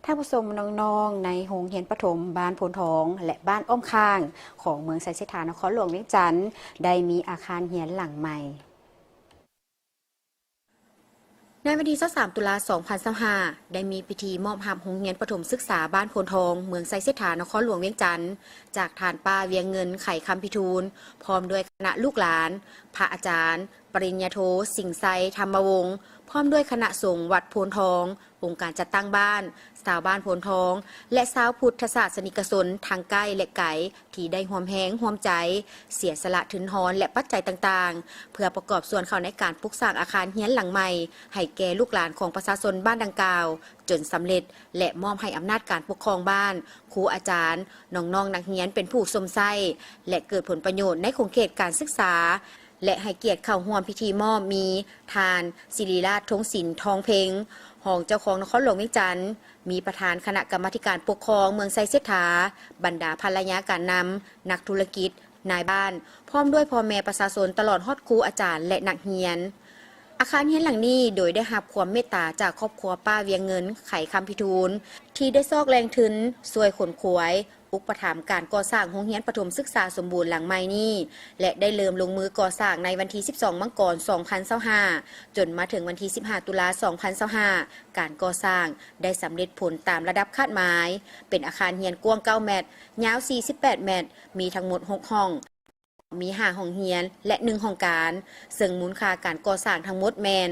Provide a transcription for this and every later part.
ທ່ານຜູ້ຊົມ, ນ້ອງໆ ໃນໂຮງຮຽນປະຖົມບ້ານໂພນທອງ ແລະ ບ້ານອ້ອມຂ້າງ ຂອງເມືອງໄຊເສດຖາ ນະຄອນຫຼວງວຽງຈັນ ໄດ້ມີອາຄານຮຽນຫຼັງໃໝ່. ໃນວັນທີຊາວສາມ ຕຸລາ ສອງພັນຊາວຫ້າ ໄດ້ມີພິທີມອບຮັບໂຮງຮຽນປະຖົມສຶກສາບ້ານໂພນທອງ ເມືອງໄຊເສດຖາ ນະຄອນຫຼວງວຽງຈັນ ຈາກທ່ານປ້າ ວຽງເງິນ ໄຂຄຳພິທູນ ພ້ອມດ້ວຍຄະນະລູກຫຼານ, ພະອາຈານ ປະລິນຍາໂທ ສິງໄຊ ທຳມະວົງ ພ້ອມດ້ວຍຄະນະສົງວັດໂພນທອງ, ອົງການຈັດຕັ້ງບ້ານ, ຊາວບ້ານໂພນທອງ ແລະ ຊາວພຸດທະສາສະນິກະຊົນທັງໃກ້ ແລະ ໄກ ທີ່ໄດ້ຮ່ວມແຮງຮ່ວມໃຈ ເສຍສະຫຼະທຶນຮອນ ແລະ ປັດໄຈຕ່າງໆ ເພື່ອປະກອບສ່ວນເຂົ້າໃນການປຸກສ້າງອາຄານຮຽນຫຼັງໃໝ່ ໃຫ້ແກ່ລູກຫຼານຂອງປະຊາຊົນບ້ານດັ່ງກ່າວຈົນສຳເລັດ ແລະ ມອບໃຫ້ອຳນາດການປົກຄອງບ້ານ, ຄູອາຈານ, ນ້ອງໆ ນັກຮຽນເປັນຜູ້ຊົມໃຊ້ ແລະ ເກີດຜົນປະໂຫຍດໃນຂົງເຂດການສຶກສາ ແລະ ໃຫ້ກຽດເຂົ້າຮ່ວມພິທີມອບມີ ທ່ານ ສິລິລາດ ທົງສິນ ທອງເພັງ ຮອງເຈົ້າຄອງນະຄອນຫຼວງວຽງຈັນ, ມີປະທານຄະນະກຳມາທິການປົກຄອງເມືອງໄຊເສດຖາ, ບັນດາພັນລະຍາການນຳ, ນັກທຸລະກິດ, ນາຍບ້ານ, ພ້ອມດ້ວຍພໍ່ແມ່ປະຊາຊົນ ຕະຫຼອດຮອດຄູອາຈານ ແລະ ນັກຮຽນ. ອາຄານຮຽນຫຼັງນີ້ ໂດຍໄດ້ຮັບຄວາມເມດຕາຈາກຄອບຄົວປ້າ ວຽງເງິນ ໄຂຄຳພິທູນ ທີ່ໄດ້ຊອກແຫຼ່ງທຶນຊ່ວຍຂົນຂວາຍ ອຸປະຖຳການກໍ່ສ້າງໂຮງຮຽນປະຖົມສຶກສາສົມບູນຫຼັງໃໝ່ນີ້ ແລະ ໄດ້ເລີ່ມລົງມືກໍ່ສ້າງໃນວັນທີສິບສອງ ມັງກອນ ສອງພັນຊາວຫ້າ ຈົນມາເຖິງວັນທີສິບຫ້າ ຕຸລາ ສອງພັນຊາວຫ້າ ການກໍ່ສ້າງໄດ້ສຳເລັດຜົນຕາມລະດັບຄາດໝາຍ, ເປັນອາຄານຮຽນກວ້າງເກົ້າແມັດ, ຍາວສີ່ສິບແປດແມັດ, ມີທັງໝົດຫົກຫ້ອງ, ມີຫ້າຫ້ອງຮຽນ ແລະ ໜຶ່ງຫ້ອງການ, ເຊິ່ງມູນຄ່າການກໍ່ສ້າງທັງໝົດແມ່ນ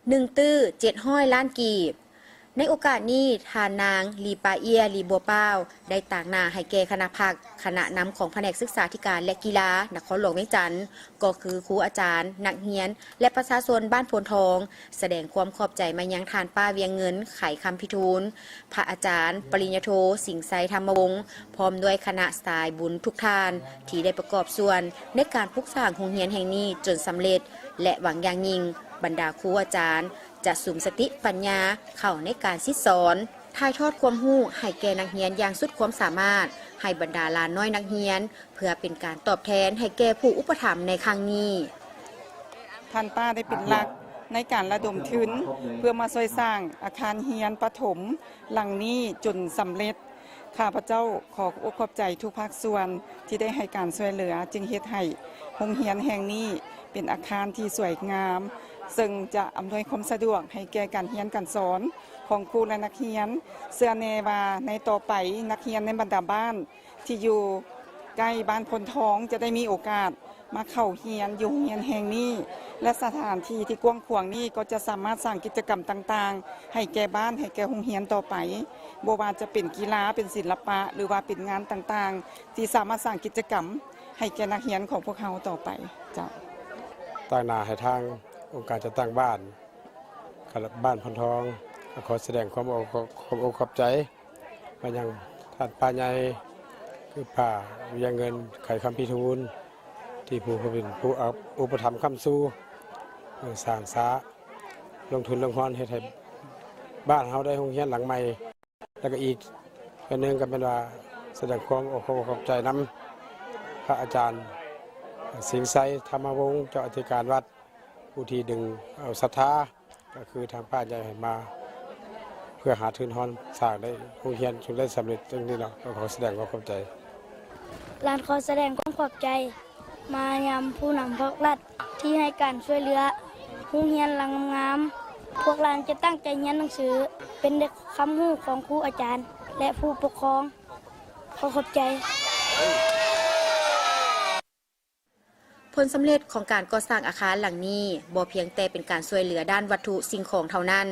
ໜຶ່ງຕື້ເຈັດຮ້ອຍລ້ານກີບ. ໃນໂອກາດນີ້, ທ່ານນາງ ລີປາເອຍ ລີບົວປາວ ໄດ້ຕາງໜ້າໃຫ້ແກ່ຄະນະພັກ, ຄະນະນຳຂອງພະແນກສຶກສາທິການ ແລະ ກິລາ ນະຄອນຫຼວງວຽງຈັນ, ກໍຄືຄູອາຈານ, ນັກຮຽນ ແລະ ປະຊາຊົນບ້ານໂພນທອງ ສະແດງຄວາມຂອບໃຈມາຍັງທ່ານປ້າ ວຽງເງິນ ໄຂຄຳພິທູນ, ພະອາຈານ ປະລິນຍາໂທ ສິງໄຊ ທຳມະວົງ ພ້ອມດ້ວຍຄະນະສາຍບຸນທຸກທ່ານ ທີ່ໄດ້ປະກອບສ່ວນໃນການປຸກສ້າງໂຮງຮຽນແຫ່ງນີ້ຈົນສຳເລັດ ແລະ ຫວັງຢ່າງຍິ່ງ ບັນດາຄູອາຈານຈະສຸມສະຕິປັນຍາເຂົ້າໃນການສິດສອນ, ຖ່າຍທອດຄວາມຮູ້ໃຫ້ແກ່ນັກຮຽນຢ່າງສຸດຄວາມສາມາດ, ໃຫ້ບັນດາຫຼານນ້ອຍນັກຮຽນ ເພື່ອເປັນການຕອບແທນໃຫ້ແກ່ຜູ້ອຸປະຖຳໃນຄັ້ງນີ້. ທ່ານປ້າໄດ້ເປັນຫຼັກໃນການລະດົມທຶນ ເພື່ອມາຊ່ວຍສ້າງອາຄານຮຽນປະຖົມຫຼັງນີ້ຈົນສຳເລັດ. ຂ້າພະເຈົ້າຂໍຂອບອົກຂອບໃຈທຸກພາກສ່ວນທີ່ໄດ້ໃຫ້ການຊ່ວຍເຫຼືອ, ຈຶ່ງເຮັດໃຫ້ໂຮງຮຽນແຫ່ງນີ້ເປັນອາຄານທີ່ສວຍງາມ, ເຊິ່ງຈະອຳນວຍຄວາມສະດວກໃຫ້ແກ່ການຮຽນການສອນຂອງຄູ ແລະ ນັກຮຽນ. ເຊື່ອແນ່ວ່າໃນຕໍ່ໄປ, ນັກຮຽນໃນບັນດາບ້ານ ທີ່ຢູ່ໃກ້ບ້ານໂພນທອງຈະໄດ້ມີໂອກາດມາເຂົ້າຮຽນຢູ່ໂຮງຮຽນແຫ່ງນີ້ ແລະ ສະຖານທີ່ທີ່ກວ້າງຂວາງນີ້ກໍຈະສາມາດສ້າງກິດຈະກຳຕ່າງໆ ໃຫ້ແກ່ບ້ານ, ໃຫ້ແກ່ໂຮງຮຽນຕໍ່ໄປ, ບໍ່ວ່າຈະເປັນກິລາ, ເປັນສິລະປະ ຫຼືວ່າເປັນງານຕ່າງໆ ທີ່ສາມາດສ້າງກິດຈະກຳໃຫ້ແກ່ນັກຮຽນຂອງພວກເຮົາຕໍ່ໄປ. ເຈົ້າ. ຕາງໜ້າໃຫ້ທາງອົງການຈັດຕັ້ງບ້ານ ບ້ານໂພນທອງ ກໍຂໍສະແດງຄວາມ ຄວາມອົກຂອບໃຈ ມາຍັງທ່ານປ້າໃຫຍ່ ຄືປ້າວຽງເງິນ ໄຂຄຳພິທູນ ທີ່ຜູ້ເປັນຜູ້ອຸປະຖຳຄ້ຳຊູ ສ້າງສາ ລົງທຶນລົງຮອນເຮັດໃຫ້ບ້ານເຮົາໄດ້ໂຮງຮຽນຫຼັງໃໝ່. ແລ້ວກໍອີກອັນໜຶ່ງກໍແມ່ນວ່າສະແດງຄວາມຂໍບອົກຂອບໃຈນຳພະອາຈານ ສິງໄຊ ທຳມະວົງ ເຈົ້າອະທິການວັດ ຜູ້ທີ່ດຶງເອົາສັດທາ ກໍຄືທາງພະໃຫຍ່ໃຫ້ມາ ເພື່ອຫາທຶນຮອນສ້າງໄດ້ໂຮງຮຽນຈົນໄດ້ສຳເລັດຈັ່ງນີ້ເນາະ, ກໍຂໍສະແດງຄວາມຂອບໃຈ. ຫຼານຂໍສະແດງຄວາມຂອບໃຈມາຍັງຜູ້ນຳພາກລັດທີ່ໃຫ້ການຊ່ວຍເຫຼືອໂຮງຮຽນຫຼັງງາມໆ. ພວກຫຼານຈະຕັ້ງໃຈຮຽນໜັງສື, ເປັນເດັກຄຳຮູ້ຂອງຄູອາຈານ ແລະ ຜູ້ປົກຄອງ. ຂໍຂອບໃຈ. ຜົນສຳເລັດຂອງການກໍ່ສ້າງອາຄານຫຼັງນີ້ ບໍ່ພຽງແຕ່ເປັນການຊ່ວຍເຫຼືອດ້ານວັດຖຸສິ່ງຂອງເທົ່ານັ້ນ,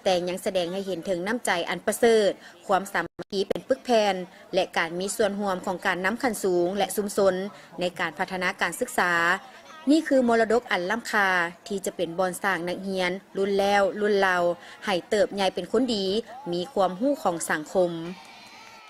ແຕ່ຍັງສະແດງໃຫ້ເຫັນເຖິງນ້ຳໃຈອັນປະເສີດ, ຄວາມສາມັກຄີເປັນປຶກແຜ່ນ ແລະ ການມີສ່ວນຮ່ວມຂອງການນຳຂັ້ນສູງ ແລະ ຊຸມຊົນໃນການພັດທະນາການສຶກສາ. ນີ້ຄືມໍລະດົກອັນລ້ຳຄ່າທີ່ຈະເປັນບ່ອນສ້າງນັກຮຽນລຸ້ນແລ້ວລຸ້ນເຫຼົ່າ ໃຫ້ເຕີບໃຫຍ່ເປັນຄົນດີ, ມີຄວາມຮູ້ຂອງສັງຄົມ.